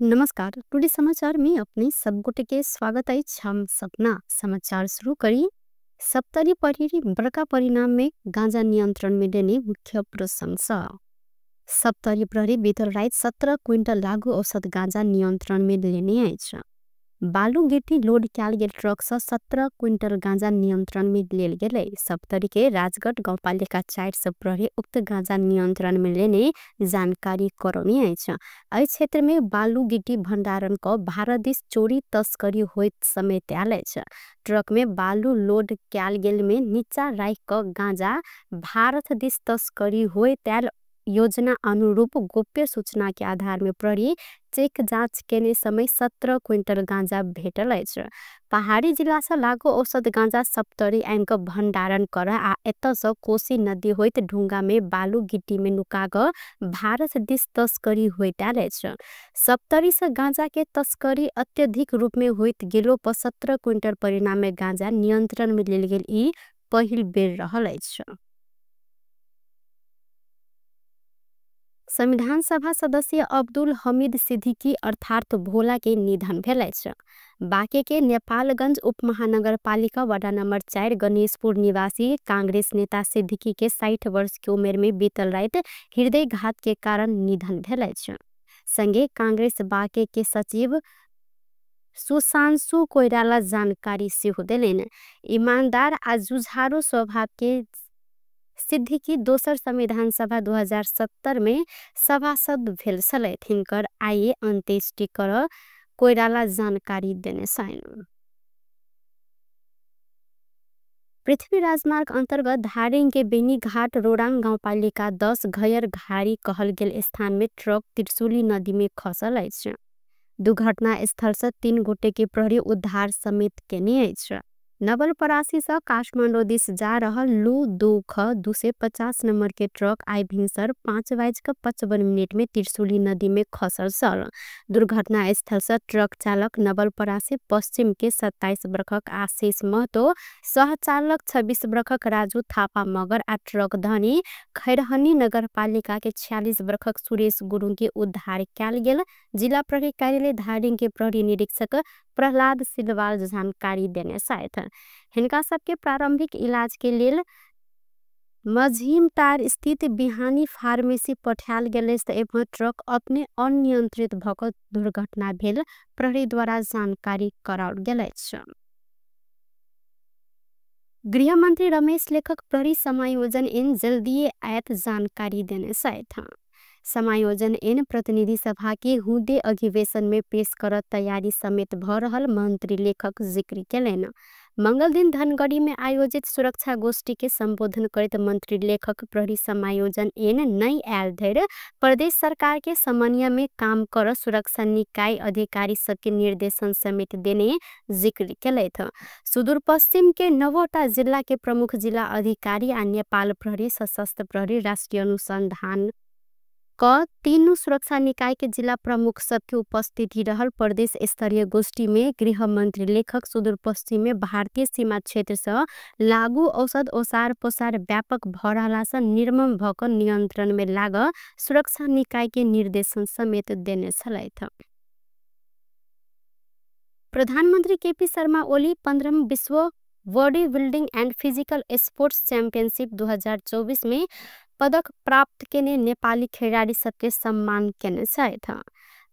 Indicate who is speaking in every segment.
Speaker 1: नमस्कार, टुडे समाचार में अपने सब गोटे के स्वागत है। हम सपना समाचार शुरू करी। सप्तरी परिरी बड़का परिणाम में गांजा नियंत्रण में देने मुख्य प्रशंसा। सप्तरी प्रहरी बीतल रात 17 क्विंटल लागू औसत गांजा नियंत्रण में लेने अछि। बालू गिट्टी लोड कयल गेल ट्रक से 17 क्विंटल गांजा नियंत्रण में लेल गेलै। सप्तरी के राजगढ़ गाउँपालिका 4 से प्रहरी उक्त गांजा नियंत्रण में लेने जानकारी करौनी अछि। एहि क्षेत्र में बालू गिट्टी भंडारण क भारत दिस चोरी तस्करी होइत समेत आयल अछि। ट्रक में बालू लोड कयल गेल में नीचा राखि क गांजा भारत दिस तस्करी होइत आयल योजना अनुरूप गोप्य सूचना के आधार में प्रहरी चेक जांच केने समय 17 क्विंटल गांजा भेटल अछि। पहाड़ी जिला से लागू औसत गांजा सप्तरी आनि क भंडारण कर आ एतय से कोसी नदी होइत ढुंगा में बालू गिट्टी में नुका क भारत दिस तस्करी होइत आयल अछि। सप्तरी से गांजा के तस्करी अत्यधिक रूप में होइत गेलो पर 17 क्विंटल परिणाम में गांजा नियंत्रण में लेल गेल ई पहिल बेर रहल अछि। संविधान सभा सदस्य अब्दुल हमीद सिद्दीकी अर्थात भोला के निधन भेल अछि। बाँके के नेपालगंज उपमहानगरपालिका वडा नंबर 4 गणेशपुर निवासी कांग्रेस नेता सिद्दीकी के 60 वर्ष के उमेर में बीतल राति हृदयघात के कारण निधन भेल अछि। संगे कांग्रेस बाँके के सचिव सुशांशु कोइराला जानकारी सेहो देलनि। ईमानदार आ जुझारू स्वभाव के सिद्दीकी दोसर संविधान सभा 2070 में सभासद भेल छलथि। हिनकर आइ अंत्येष्टि कर कोइराला जानकारी देने छनि। पृथ्वी राजमार्ग अंतर्गत धारिंग के बेनीघाट रोरांग गाउँपालिका 10 घयर घारी कहल गेल स्थान में ट्रक त्रिशूली नदी में खसल अछि। दुर्घटना स्थल से 3 गोटे के प्रहरी उद्धार समेत केने अछि। नवलपरासी से काठमांडू दिस जा रहल लू 2 ख 250 नंबर के ट्रक आई भिनसर 5:55 में त्रिशूली नदी में खसल छल। दुर्घटना स्थल से ट्रक चालक नवलपरासी पश्चिम के 27 बरखक आशीष महतो, सहचालक 26 बरखक राजू थापा मगर आ ट्रक धनी खैरहनी नगरपालिका के 46 बरखक सुरेश गुरुङ के उद्धार कयल गेल। जिला प्रहरी कार्यालय धारिंग के प्रहरी निरीक्षक प्रहलाद सिलवाल जानकारी देने छथि। हिनका सबके प्रारंभिक इलाज के लेल मझिमटार स्थित बिहानी फार्मेसी पठायल गेल अछि। एवं ट्रक अपने अनियंत्रित भऽ कऽ दुर्घटना भेल प्रहरी द्वारा जानकारी कराओल गेल अछि। गृहमंत्री रमेश लेखक प्रहरी समायोजन इन जल्दिए आयत जानकारी देने छथि। समायोजन इन प्रतिनिधि सभा के हुदे अधिवेशन में पेश कर तैयारी समेत भ रहल मंत्री लेखक जिक्र केलनि। मंगल दिन धनगढ़ी में आयोजित सुरक्षा गोष्ठी के संबोधन करैत मंत्री लेखक प्रहरी समायोजन इन नहीं आयल धरि प्रदेश सरकार के समन्वय में काम कर सुरक्षा निकाय अधिकारी सबके निर्देशन समेत देने जिक्र केलथि। सुदूरपश्चिम के 9 जिला के प्रमुख जिला अधिकारी आ नेपाल प्रहरी, सशस्त्र प्रहरी, राष्ट्रीय अनुसंधान क 3 सुरक्षा निकाय के जिला प्रमुख सबके उपस्थिति रहल प्रदेश स्तरीय गोष्ठी में गृह मंत्री लेखक सुदूरपश्चिम में भारतीय सीमा क्षेत्र से लागू औषध ओसार पोसार व्यापक भ रहला से निर्मम भ क नियंत्रण में लाग सुरक्षा निकाय के निर्देशन समेत देने छलथि। प्रधानमंत्री केपी शर्मा ओली 15 विश्व body building and physical sports championship 2024 में पदक प्राप्त केने नेपाली खेलाड़ी सबके सम्मान केने छथि।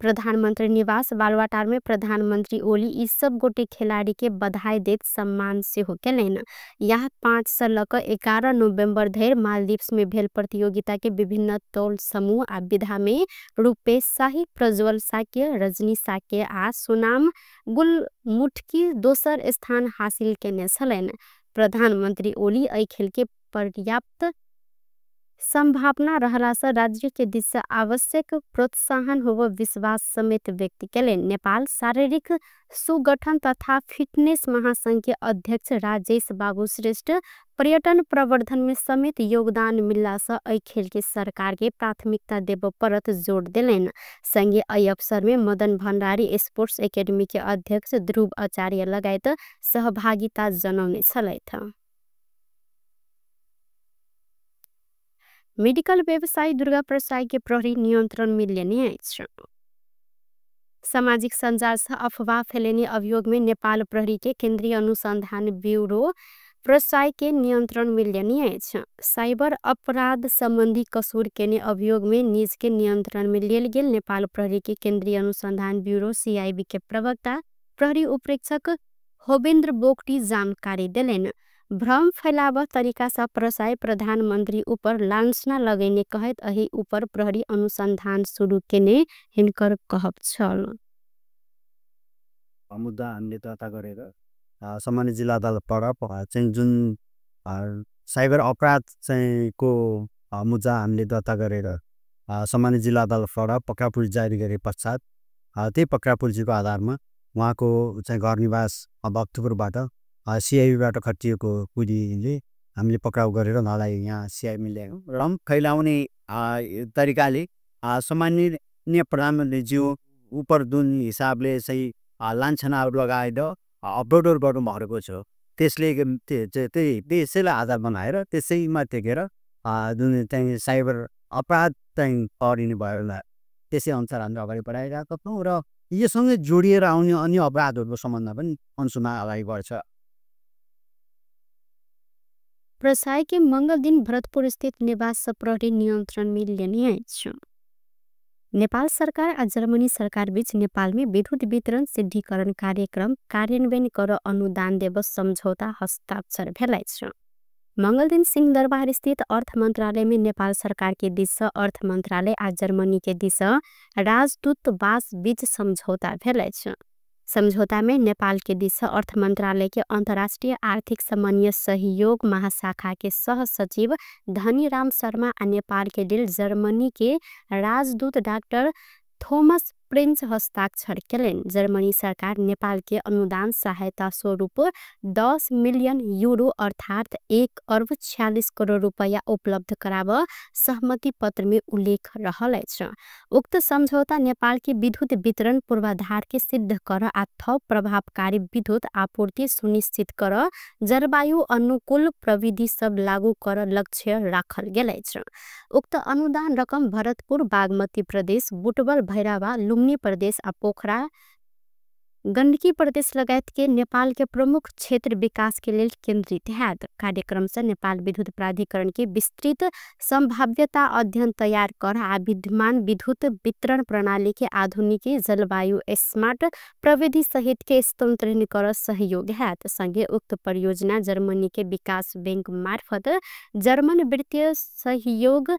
Speaker 1: प्रधानमंत्री निवास बालुवाटार में प्रधानमंत्री ओली ई सब गोटे खिलाड़ी के बधाई देत सम्मान सेहो केलनि। यह 5 से ल क 11 नवंबर धरि मालदीव्स में भेल प्रतियोगिता के विभिन्न तौल समूह आ विधा में रूपेश शाही, प्रज्वल साक्य, रजनी साक्य आ सुनाम गुलमुठकी दोसर स्थान हासिल केने छलनि। प्रधानमंत्री ओली एहि खेल के पर्याप्त संभावना रहला से राज्य के दिस से आवश्यक प्रोत्साहन होव विश्वास समेत व्यक्त केलनि। नेपाल शारीरिक सुगठन तथा फिटनेस महासंघ के अध्यक्ष राजेश बाबू श्रेष्ठ पर्यटन प्रवर्धन में समेत योगदान मिलला से एहि खेल के सरकार के प्राथमिकता देबऽ परत जोड़ देलनि। संगे एहि अवसर में मदन भंडारी स्पोर्ट्स एकेडमी के अध्यक्ष ध्रुव आचार्य लगायत सहभागिता जनौने छलथि। मेडिकल व्यवसायी दुर्गा प्रसाई के प्रहरी नियंत्रण में लेने अछि। सामाजिक सञ्जाल से अफवाह फैलेने अभियोग में नेपाल प्रहरी के केन्द्रीय अनुसंधान ब्यूरो प्रसाई के नियंत्रण में लेने अछि। साइबर अपराध संबंधी कसूर केने अभियोग में निज के नियंत्रण में लेल गेल नेपाल प्रहरी के केन्द्रीय अनुसंधान ब्यूरो सीआईबी के प्रवक्ता प्रहरी उपरीक्षक होबेन्द्र बोगटी जानकारी देलेन। भ्रम फैलाव तरीका से प्रसाई प्रधानमंत्री ऊपर लांछना लगेने कहैत अही ऊपर प्रहरी अनुसंधान शुरू केने हिनकर कहब छल।
Speaker 2: मुद्दा हामीले दर्ता गरेर सामान्य जिल्ला अदालतबाट चाहिँ जुन साइबर अपराध चाहिँ को मुद्दा हामीले दर्ता गरेर सामान्य जिल्ला अदालतबाट पक्राउ पुर्जी जारी गरे पश्चात त्यही पक्राउ पुर्जीको आधारमा उहाँको चाहिँ घर निवास भक्तपुरबाट सिआइबीबाट खटिएको पुँजीले हामीले पक्राउ गरेर उहाँलाई यहाँ सिआइबी ल्यायौँ। भ्रम फैलाउने तरिकाले सामान्य प्रधानमन्त्रीज्यू उपर जुन हिसाबले चाहिँ लाञ्छनाहरू लगाएर अपलोडहरू गर्नुभएको छ त्यसले त्यसैलाई आधार बनाएर त्यसैमा टेकेर जुन चाहिँ साइबर अपराध चाहिँ पक्रिने भयो त्यसै अनुसार हामीले अगाडि बढाइरहेका छौँ र यससँगै जोडिएर आउने अन्य अपराधहरूको सम्बन्धमा पनि अनुसन्धान अगाडि बढ्छ।
Speaker 1: प्रसाई के मंगल दिन भरतपुर स्थित निवास प्रहरी नियंत्रण में लेने अछि। नेपाल सरकार आ जर्मनी सरकार बीच नेपाल में विद्युत वितरण सिद्धिकरण कार्यक्रम कार्यान्वयन कर अनुदान देव सम्झौता हस्ताक्षर भेल अछि। मंगल दिन सिंहदरबार स्थित अर्थ मंत्रालय में नेपाल सरकार के दिस अर्थ मंत्रालय आ जर्मनी के दिस राजदूतावास बीच सम्झौता भेल अछि। सम्झौता में नेपाल के दिस अर्थ मंत्रालय के अंतर्राष्ट्रीय आर्थिक समन्वय सहयोग महाशाखा के सह सचिव धनीराम शर्मा आ नेपाल के लेल जर्मनी के राजदूत डाक्टर थोमस प्रिंस हस्ताक्षर केलनि। जर्मनी सरकार नेपाल के अनुदान सहायता स्वरूप 10 मिलियन यूरो अर्थात 1 अर्ब 46 करोड़ रुपैयाँ उपलब्ध कराब सहमति पत्र में उल्लेख रहल अछि। उक्त सम्झौता नेपाल के विद्युत वितरण पूर्वाधार के सिद्ध कर आ थप प्रभावकारी विद्युत आपूर्ति सुनिश्चित कर जलवायु अनुकूल प्रविधि सब लागू कर लक्ष्य राखल गेल अछि। उक्त अनुदान रकम भरतपुर, बागमती प्रदेश, बुटवल, भैरहवा, लुम्बिनी प्रदेश आ पोखरा, गण्डकी प्रदेश लगायत के नेपाल के प्रमुख क्षेत्र विकास के लेल केन्द्रित हैत। कार्यक्रम से नेपाल विद्युत प्राधिकरण के विस्तृत संभाव्यता अध्ययन तैयार कर आ विद्यमान विद्युत वितरण प्रणाली के आधुनिक जलवायु स्मार्ट प्रविधि सहित के स्थानांतरण कर सहयोग हैत। संगे उक्त परियोजना जर्मनी के विकास बैंक मार्फत जर्मन वित्तीय सहयोग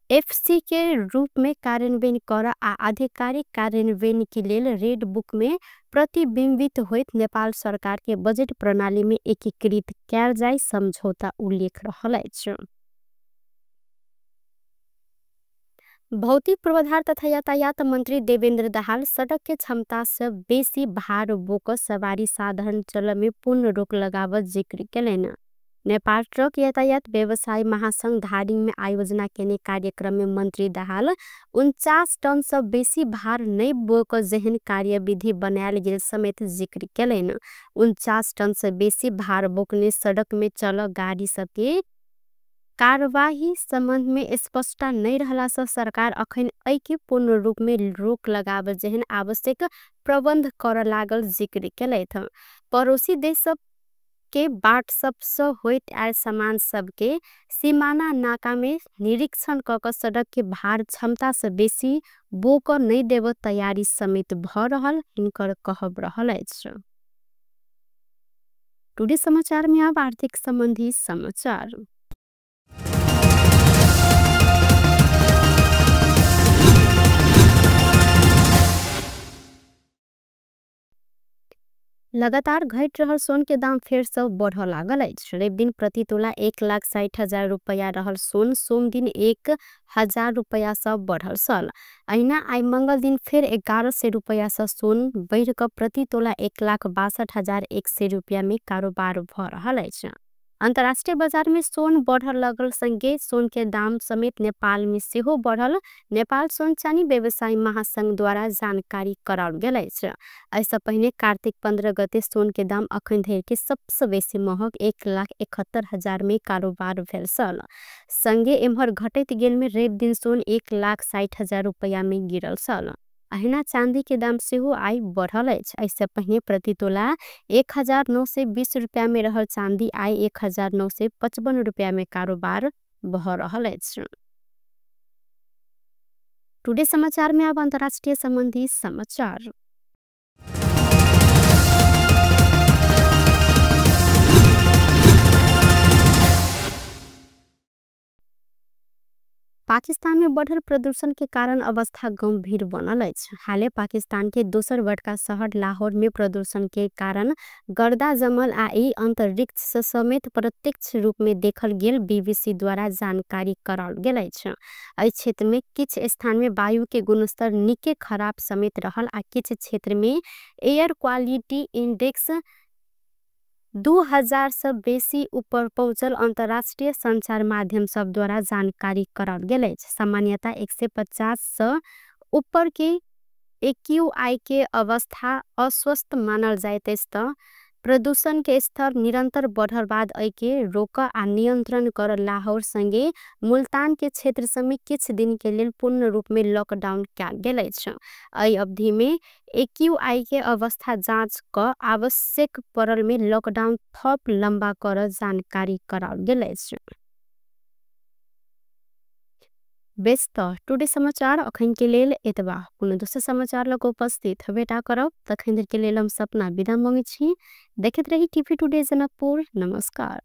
Speaker 1: एफसी के रूप में कार्यान्वयन कर आ आधिकारिक कार्यान्वयन के लेल रेड बुक में प्रतिबिंबित होइत नेपाल सरकार के बजट प्रणाली में एकीकृत कयल जाय सम्झौता उल्लेख रहल अछि। भौतिक पूर्वाधार तथा यातायात मंत्री देवेन्द्र दाहाल सड़क के क्षमता से बेसी भार बोक सवारी साधन चल में पूर्ण रोक लगावत जिक्र केलनि। नेपाल ट्रक यातायात व्यवसाय महासंघ धादिङ में आयोजना केने कार्यक्रम में मंत्री दाहाल 49 टन से बेसी भार नै बोक जेहन कार्यविधि बनायल गेल समेत जिक्र केलनि। 49 टन से बेसी भार बोकने सड़क में चल गाड़ी सबके कारवाही संबंध में स्पष्टता नहीं रहला से सरकार अखन एहि पूर्ण रूप में रोक लगाव जेहन आवश्यक प्रबंध कर लागल जिक्र केलथि। पड़ोसी देश सब के बाट सबसँ होइत आयल सामान सबके सीमाना नाका में निरीक्षण क क सड़क के भार क्षमता से बेसी बोक नहीं देव तैयारी समेत भ रहल हिनकर कहब रहल अछि। टुडे समाचार में अब आर्थिक संबंधी समाचार। लगातार घट रहल सोन के दाम फेर से बढ़ लागल अछि। रवि दिन प्रति तोला 1,60,000 रुपया रहल सोन सोम दिन 1,000 रुपया से बढ़ल छल। अहिना आइ मंगल दिन फेर 1,100 रुपया से सोन बढ़ि क प्रति तोला 1,62,100 रुपया में कारोबार भ रहल अछि। अंतर्राष्ट्रीय बाजार में सोन बढ़ल लगल संगे सोन के दाम समेत नेपाल में सेहो बढ़ल नेपाल सोन चानी व्यवसायी महासंघ द्वारा जानकारी कराओल गेल अछि। एहिसँ पहिने कार्तिक 15 गते सोन के दाम अखन धरि के सबसँ बेसी महग 1,71,000 में कारोबार भेल छल। संगे एम्हर घटैत गेल में रवि दिन सोन 1,60,000 रुपया में गिरल छल। अहिना चांदी के दाम सेहो आइ बढ़ल अछि। एहिसँ पहिने प्रति तोला 1920 रुपैया में रहल चांदी आइ 1955 रुपैया में कारोबार भऽ रहल अछि। टुडे समाचार में अब अंतर्राष्ट्रीय संबंधी समाचार। पाकिस्तान में बढ़ल प्रदूषण के कारण अवस्था गंभीर बनल अछि। हाले पाकिस्तान के दोसर बड़का शहर लाहौर में प्रदूषण के कारण गर्दा जमल आ ई अंतरिक्ष समेत प्रत्यक्ष रूप में देखल गेल बीबीसी द्वारा जानकारी कराओल गेल अछि। एहि क्षेत्र में किछ स्थान में वायु के गुणस्तर निके खराब समेत रहल आ किछ क्षेत्र में एयर क्वालिटी इंडेक्स 2000 से बेसी ऊपर पहुंचल अंतर्राष्ट्रीय संचार माध्यम सब द्वारा जानकारी कराओल गेल अछि। सामान्यतः 150 से ऊपर के AQI के अवस्था अस्वस्थ मानल जाइत अछि त प्रदूषण के स्तर निरंतर बढ़ल बाद एहि के रोक आ नियंत्रण कर लाहौर संगे मुल्तान के क्षेत्र समेत किछ दिन के लेल पूर्ण रूप में लॉकडाउन कयल गेल अछि। एहि अवधि में AQI के अवस्था जांच क आवश्यक पड़ल में लॉकडाउन थप लंबा कर जानकारी कराओल गेल अछि। बेस त टुडे समाचार अखन के लेल एतबा। कोनो दोसर समाचार लग उपस्थित हबेटा करब, तखन के लेल हम सपना विदा मांगै छी। देखैत रही टीवी टुडे जनकपुर। नमस्कार।